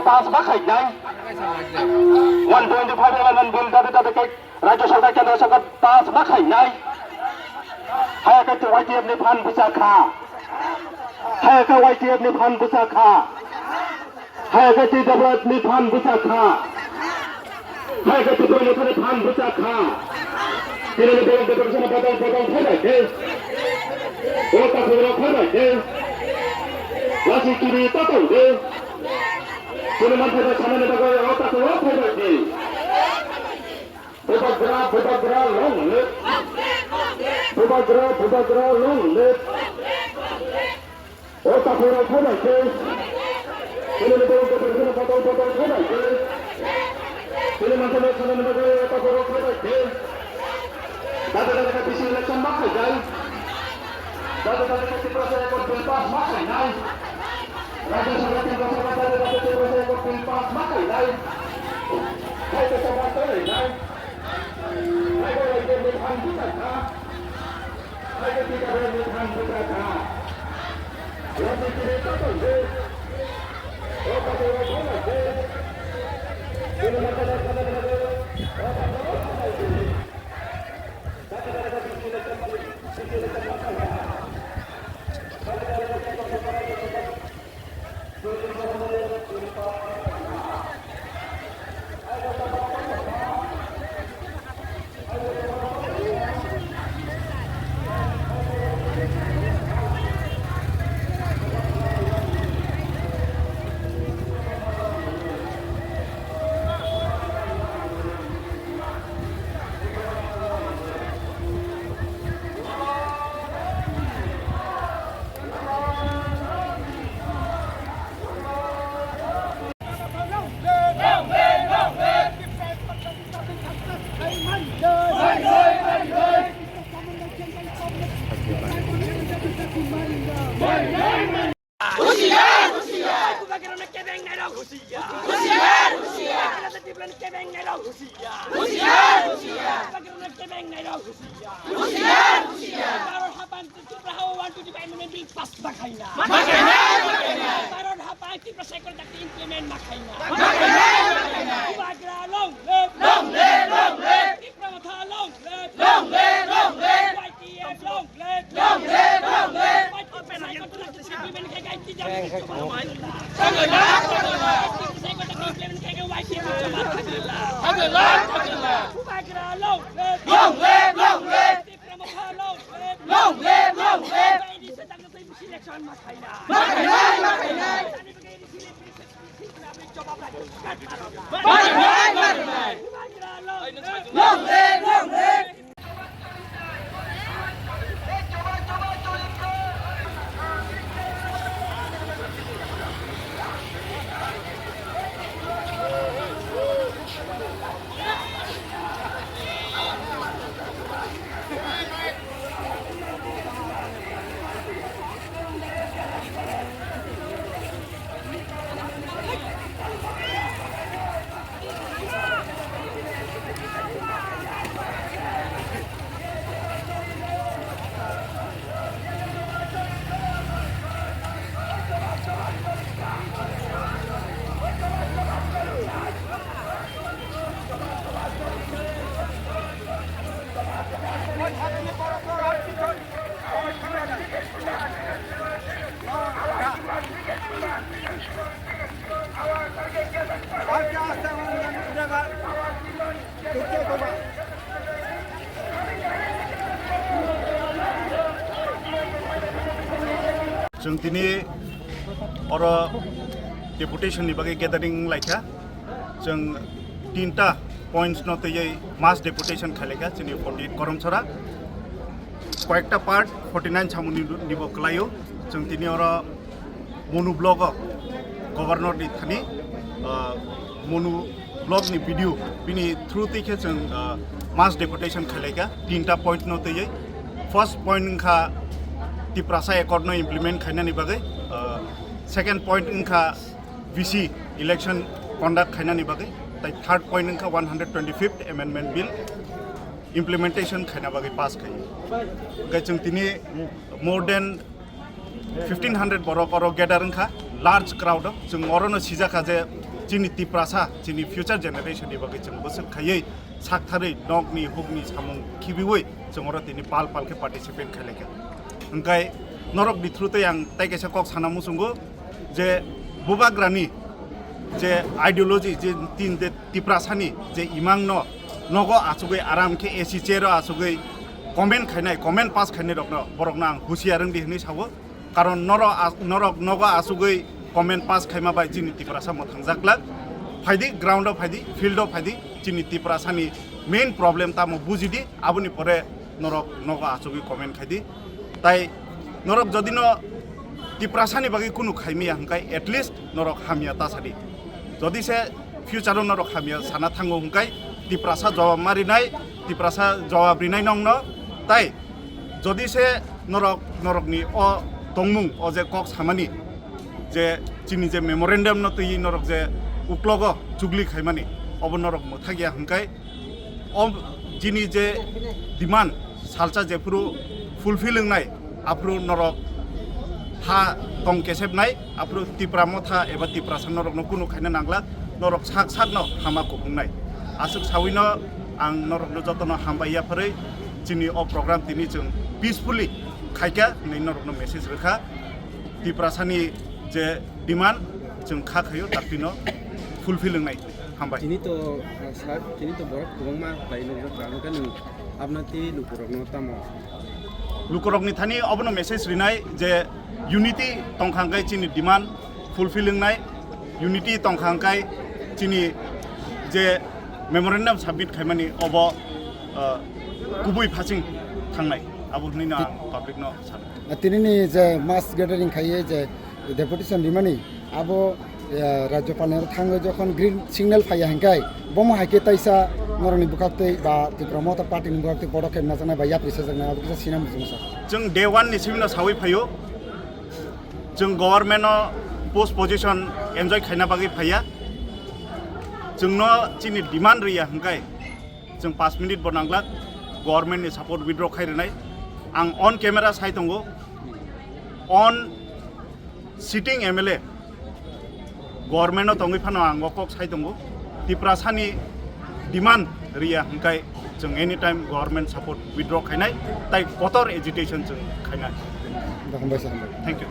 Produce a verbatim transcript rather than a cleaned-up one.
Pass ma khainai. One twenty five amendment bill dabi dabi khe Rajya Sarkar, Kendra Sarkar pass ma khainai. Haya khe Y T F ni phan bwsa kha. Haya khe Y T F ni phan bwsa kha. Haya khe T W F ni phan bwsa kha. Haya khe Tipra Motha ni phan bwsa kha. Tini ni bolong beton sana badal badal phai bai khe. O takhuk rok phai bai khe. Lasi kiri tatong khe. Tini man phai bai sana ni bagwi o takhuk rok phai bai khe. Bubagra, Bubagra, long live. Bubagra, Bubagra, long live. O takhuk rok phai bai khe. Tini ni bolong beton sana badal badal phai bai khe. Tini man phai bai sana ni bagwi o takhuk rok phai bai khe. Dada dada khe bisi election ma khaijai. Dada dada khe Tiprasa Accord bill pass ma khainai. Rajya Sabha Kendra Sabha dada dada Tiprasa Accord bill pass ma khainai. Hai khe sabha tolai nai. Hai khe lai khe mithang bwsa kha. Hai khe tita bai mithang bwsa kha. Lasi kiri tatong khe. O kate o thonai khe. Tini ma khaijai, khaijai, khaijai. O kate o thonai khe. Husiar, husiar. Bubagrano kebeng nairok husiar. Husiar, husiar. Bubagrano kebeng nairok husiar. Husiar, husiar. Bubagrano kebeng nairok husiar. Husiar, husiar. Bharot hapan Tipra Hawa one twenty-five amendment bill pass ma khaina. Ma khaina, ma khaina. Bharot hapan Tiprasa Accord dakti implement ma khaina. Ma khaina, ma khaina. Bubagra long live. Long live, long live. Tipra Motha long live. Long live, long live. Y T F long live. Long live, long live. Long live, long live. Long live, long live. Long live, long live. Chwng tini oro deputation ni bagwi gathering wnglaikha. Chwng tinta points no twiwi mass deputation khailaikha chini forty-eight Karamchara. Koyekta part forty-nine samung ni, nibo kwlaio. Chwng tini oro Monu block o governor ni thani, ah, Monu block ni B D O bini through twi khe chwng, ah, mass deputation khailaikha tinta point no twiwi. First point wngkha Tiprasa Accord no implement khainani bagwi, ah, second point wngkha V C election conduct khainani bagwi, tai third point wngkha one hundred twenty-fifth amendment bill implementation khaina bagwi pass khai. Hwnkhe chwng tini more than fifteen hundred borok oro gather wngkha, large crowd o. Chwng orono sijakha je chini Tiprasa, chini future generation ni bagwi chwng bwswk khaiwi saktharwi nokni hukni samung khibiwi chwng oro tini pal pal khe participate khailaikha. Hwnkhe norok ni through tei ang tai kaisa kok sana muchungo je bubagrani je ideology je tin de Tiprasani je imangno nogo achugwi aram khe A C chair o achugwi comment khainai, comment pass khainai rokno borokno ang husiar wng di hwnwi sao. Karon norok a-, norok nogo achugwi comment pass khaima bai chini Tiprasa mwthangjaklak. Phaidi ground o phaidi, field o phaidi, chini Tiprasani main problem tamo bujidi, aboni pore norok nogo achugwi comment khaidi. Tai norok jodi no Tiprasani bagwi kunu khaimiya hwnkhe at least norok hamya ta sadi. Jodi se future o norok hamya sana thango hwnkhe Tiprasa jawab ma rinai, Tiprasa jawab rinai nongno. Tai jodi se norok, norokni o tongmung, o je kok samani, je chini je memorandum no twi norok je uklogo chugli khaimani, obo norok mwthakya hwnkhe o chini je demand salsa jephuru fulfill wngnai, aphuru norok ha tong kesepnai, aphuru Tipra Motha eba Tiprasa norokno kunu khaina nangla, norok sak sakno hama kuphungnai. Aswk sawino ang norokno jotono hambai yapharwi chini o program tini chwng peacefully khaikha hwnwi norokno message rwkha. Tiprasani je demand chwng kha khaio, tapino fulfill wngnai. Hambai. Chini to, uh, sir, chini to borok kwbangma khlai nukjak, ang khe nwng abna tei lukurokno tamo? Lukurokni thani obono message rinai je unity tongkha hwnkhe chini demand fulfill wngnai, unity tongkha hwnkhe chini je memorandum submit khaimani obo, uh, kubui phasing thangnai, abo hwnwi no ang public no sano. Tinini je mass gathering khaiye je deputation rimani, abo, eh, Rajyapalni thangwi jokhon green signal phaiya hinkhai, bomo hai khe taisa norokni bwkhaktwi ba Tipra Motha Party ni bwkhaktwi podokep najaknai ba yapri sajaknai, abo kisa sinam bujung sa. Chwng day one ni simi no sawi phaio, chwng government no post position enjoy khaina bagwi phaiya, chwngno chini demand riya hinkhai, chwng paanch minute bo nanglak, government ni support withdraw khai rwnai. Ang on camera sai tongo, on sitting M L A, government no tongwi phano ang o kok sai tongo, Tiprasani demand riya hinkhai chwng anytime government support withdraw khainai, tai kotor agitation chwng khainai. Hambai sir, hambai. Thank you.